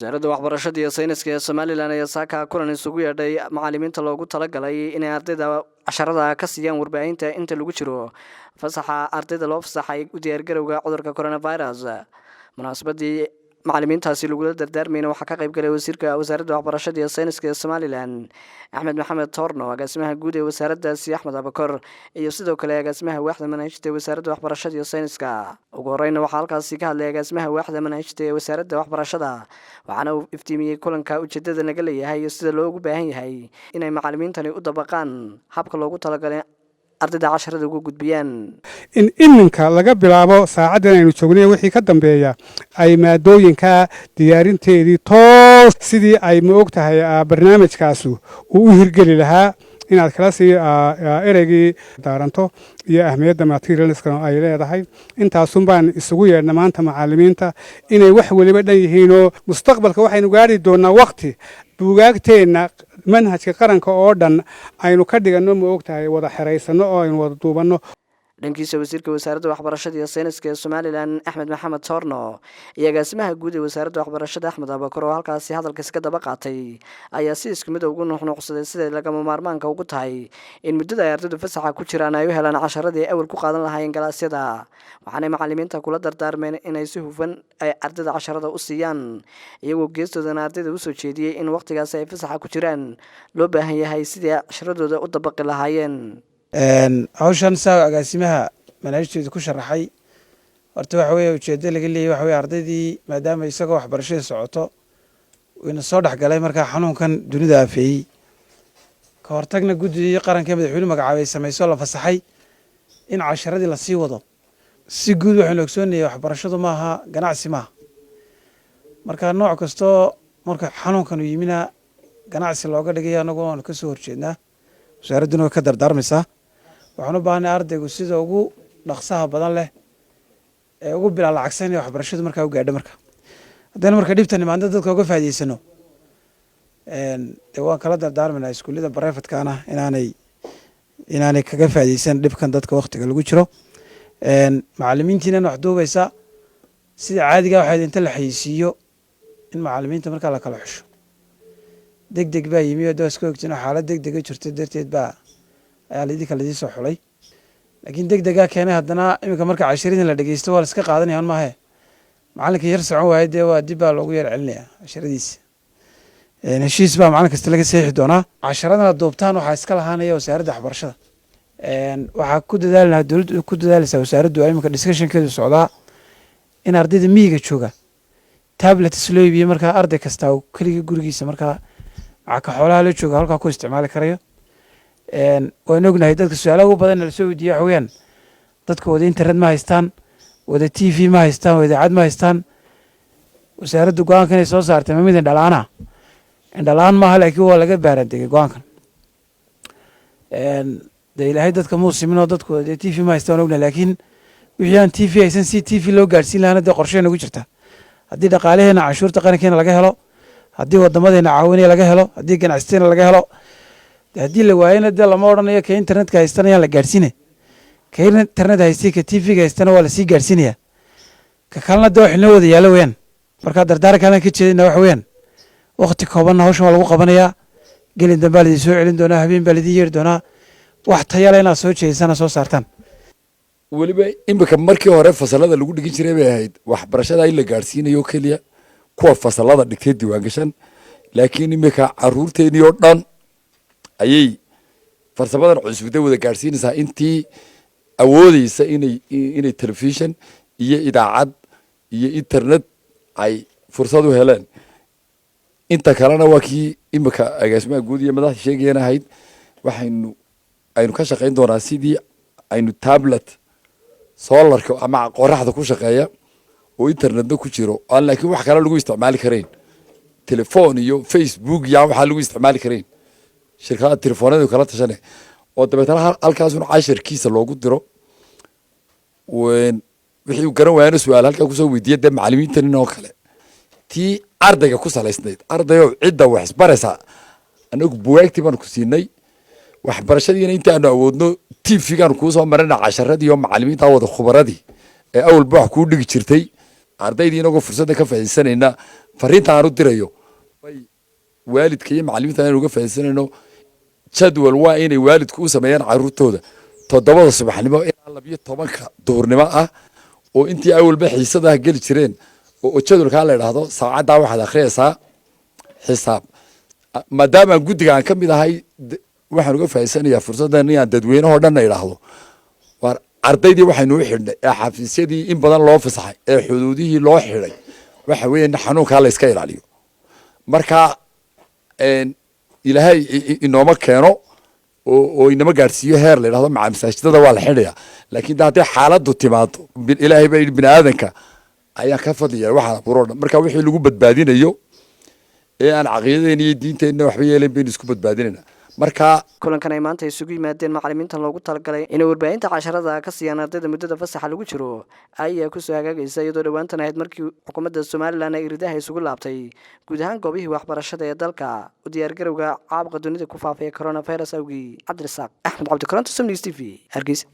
Wasaaradda Waxbarashada iyo Sayniska ee Somaliland ayaa saaka kulan isugu yeedhay macalimiinta loogu talagalay inay ardayda casharada ka siiyaan warbaahinta inta lagu jiro fasaxa ardayda loo fasaxay u diyaargarowga cudurka coronavirus. Munaasabadii macalimiintaasi lagula dardaarmayna waxaa ka qayb galay wasiirka Wasaaradda Waxbarashada iyo Sayniska ee Somaliland, Axmed Maxamed Toorno, agaasimaha guud ee wasaaraddaasi, Axmed Abakor, iyo sidoo kale agaasimaha waaxda manhajta ee Wasaaradda Waxbarashada iyo Sayniska. Ugu horeyna waxaa halkaasi ka hadlay agaasimaha waaxda manhajta ee Wasaaradda Waxbarashada, waxaana uu iftiimiyey kulanka ujeedada laga leeyahay iyo sida loogu baahan yahay inay macalimiintani u dabaqaan habka loogu talagalay ardayda casharada ugu gudbiyaan. In iminka laga bilaabo saacaddan aynu joognay wixii ka dambeeya ay maadooyinka diyaarinteedii toos sidii ay, ma og tahay, barnaamijkaasu uu u hirgeli lahaa, inaad kala sii ereygii daaranto iyo ahmiyadda materialskan ay leedahay. Intaasun baan isugu yeedhna maanta macallimiinta inay wax weliba dhan yihiinoo mustaqbalka waxaynu gaari doonnaa waqti buugaagteenna manhajka qaranka oo dhan aynu ka dhiganno, ma og tahay, wada xeraysanno oo aynu wada duubanno. Dhankiisa, wasiirka Wasaaradda Waxbarashada iyo Sayniska ee Somaliland, Axmed Maxamed Toorno, iyo agaasimaha guud ee Wasaaradda Waxbarashada, Axmed Abakor, oo halkaasi hadalkaasi ka daba qaatay, ayaa si isku mid ugu nuuxnuuqsaday siday lagama maarmaanka ugu tahay in muddada ay ardaydu fasaxa ku jiraan ay u helaan casharadii ay awal ku qaadan lahaayeen galaasyada. Waxaanay macalimiinta kula dardaarmeen inay si hufan ay ardayda casharada u siiyaan, iyagoo geestoodana ardayda usoo jeediyey in wakhtigaasi ay fasaxa ku jiraan loo baahan yahay sidii ay casharadooda u dabaqi lahaayeen. Hawshan saa agaasimaha manhajteedu ku sharaxay, horta waxa weeye ujeeddo laga leeyay waxa weye ardaydii, maadaama isagoo waxbarashadii socoto ina soo dhexgalay markaa xanuunkan dunida aafeeyey, ka hortagna guddidii qaranka madaxweyne magacaabay samayso la fasaxay in casharadii lasii wado. Si guud waxaynu ogsoonayay waxbarashadu maaha ganacsi, maaha. Marka nooc kastoo marka xanuunkan uu yimina ganacsi looga dhigay, annagu waanu ka soo horjeednaa, wasaaradduna way ka dardaarmaysaa. Waxaan u baahanay ardaygu sida ugu dhaqsaha badan leh ee ugu bilaa lacagsan inay waxbarashadu markaa u gaadho. Marka haddaynu marka dhibta nimaadno dadka uga faa'idaysano, dee waan kala dardaarmaynaa iskuullada privatekana inaanay kaga faa'iidaysan dhibkan dadka waktiga lagu jiro. Macalimiintiinan wax duubaysa, sida caadiga waxayd inta la xayeysiiyo in macalimiinta markaa la kala xusho. Deg deg baa yimi oo da iska ogtiin xaalad deg dega jirto darteed baa ayaa laidinka laidin soo xulay, laakiin deg degaa keenay. Haddana iminka marka cashiradin la dhegeysto waa la iska qaadanaya un maahe, macalinka yar socon waaye dee waa dib baa loogu yar celinaya casharadiisa. Heshiis baa macalin kasta laga seexi doonaa. Casharadana duubtaan waxaa iska lahaanaya Wasaaradda Waxbarashada. Waxaa ku dadaalina dowladdu ku dadaalaysaa, wasaaraddu iminka discussionkeedu socdaa, in ardayda miyiga jooga tablets loo iibiyo. Markaa arday kasta uu keligii gurigiisa markaa macaka xoolaha la jooga halkaa ku isticmaali karayo. Waan ognahay dadka su-aalaha ugu badan lasoo weydiiya waxa weeyaan dadka wada internet ma haystaan, wada TV ma haystaan, wada idaacad ma haystaan. Wasaaraddu go-aanka inay soo saartay ma mid indhala-aana? Indhala-aan maaha, laakiin waa laga baarandegay go-aankan. Dee Ilaahay dadka muu siminoo dadku dee TV ma haystaan, waan ognahay, laakiin wixii aan TV haysan si TV loo gaadhsiin lahaana dee qorshe nagu jirta, haddii dhaqaalaheena canshuurta qarankeena laga helo, haddii wadamadeena caawinaya laga helo, haddii ganacsateena laga helo. Haddii la waayana dee lama odhanayo ka internetka haystana yaan la gaadhsiine. Ka internet haystay, ka TV-ga haystana waa lasii gaadhsiinaya, ka kalena dee wax inoo wada yaalo weyaan. Marka dardaarankaanaan ka jeedina waxa weeyaan wakti koobanna hawshan waa lagu qabanayaa. Gelin dambaa laidin soo celin doonaa, habeen baa laidin yeeri doonaa, wax tayale inaad soo jeedisana soo saartaan. Weliba imika markii hore fasalada lagu dhigin jiray bay ahayd waxbarashada in la gaadhsiinayo keliya kuwa fasalada dhigtay diiwaangashan, laakiin imika caruurteenii oo dhan ayay farsamadan cusubda wada gaadhsiinaysaa, intii awoodeysa inay telefishon iyo idaacad iyo internet ay fursad u heleen. Inta kalena waa kii imika agaasimaha guud iyo madaxda sheegayeen ahayd, waxaynu aynu ka shaqayn doonaa sidii aynu tablet solarka ama qoraxda ku shaqeeya oo internetna ku jiro aan laakiin wax kale lagu isticmaali karayn, telefon iyo Facebook iyo waxaa lagu isticmaali karayn, shirkadaha telefoonadu kala tashane oo dabeetana halkaasun cashirkiisa loogu diro. Wixii uu garan waayana su-aal halkaa kusoo weydiiya. Dee macalimiintan oo kale tii ardayga ku salaysnayd, ardayow cidda wax isbaraysaa, anagu buwaagtii baanu ku siinay, waxbarashadiina intaanu awoodno TV-gaanu kuusoo marina casharadii oo macalimiinta wada khubaradii ee awalba wax kuu dhigi jirtay. Ardaydii inagoo fursadda ka faa'iidaysanayna Fariinta aan u dirayo bay waalidka iyo macalimiinta inaan uga faaidaysanayno, jadwal waa inay waalidku u sameeyaan caruurtooda 7da subaxnimo ilaa 12ka duhurnimo ah, oo intii awalba xiisadaha geli jireen oo jadwalkaa la idhaahdo saacaddaa waxaad akhriyaysaa xisaab. Maadaama guddiga aan ka mid ahay, waxaan uga faa'idaysanayaa fursaddan inaan dadweynahoo dhanna idhaahdo: waar ardaydii waxaynu u xidhnay ee xafiisyadii in badan loo fasaxay ee xuduudihii loo xidhay waxa weeye in xanuunkaa la iska ilaaliyo. Marka Ilaahay inooma keeno oo inama gaadhsiiyo heer la yidhahdo maca masaajidada waa la xidhaya, laakiin de hadday xaaladdu timaado, Ilaahay baa yidhi bini aadanka ayaan ka fadliya waxaan abuuro dhan. Marka wixii lagu badbaadinayo ee aan caqiidadeena iyo diinteenna waxba yeelen baynu isku badbaadinayna. Marka Kulankan ay maanta isugu yimaadeen macalimiintan loogu talagalay inay warbaahinta casharada ka siiyaan ardayda muddada fasaxa lagu jiro ayaa kusoo hagaagaysa, iyadoo dhowaantan ahayd markii xukuumadda Somaliland ay iridaha isugu laabtay guud ahaan goobihii waxbarashada ee dalka u diyaargarowga caabuqa dunida ku faafaya coronavirus awgii. Cabdirasaaq Axmed Cabdikoronto, Somnews TV, Hargeysa.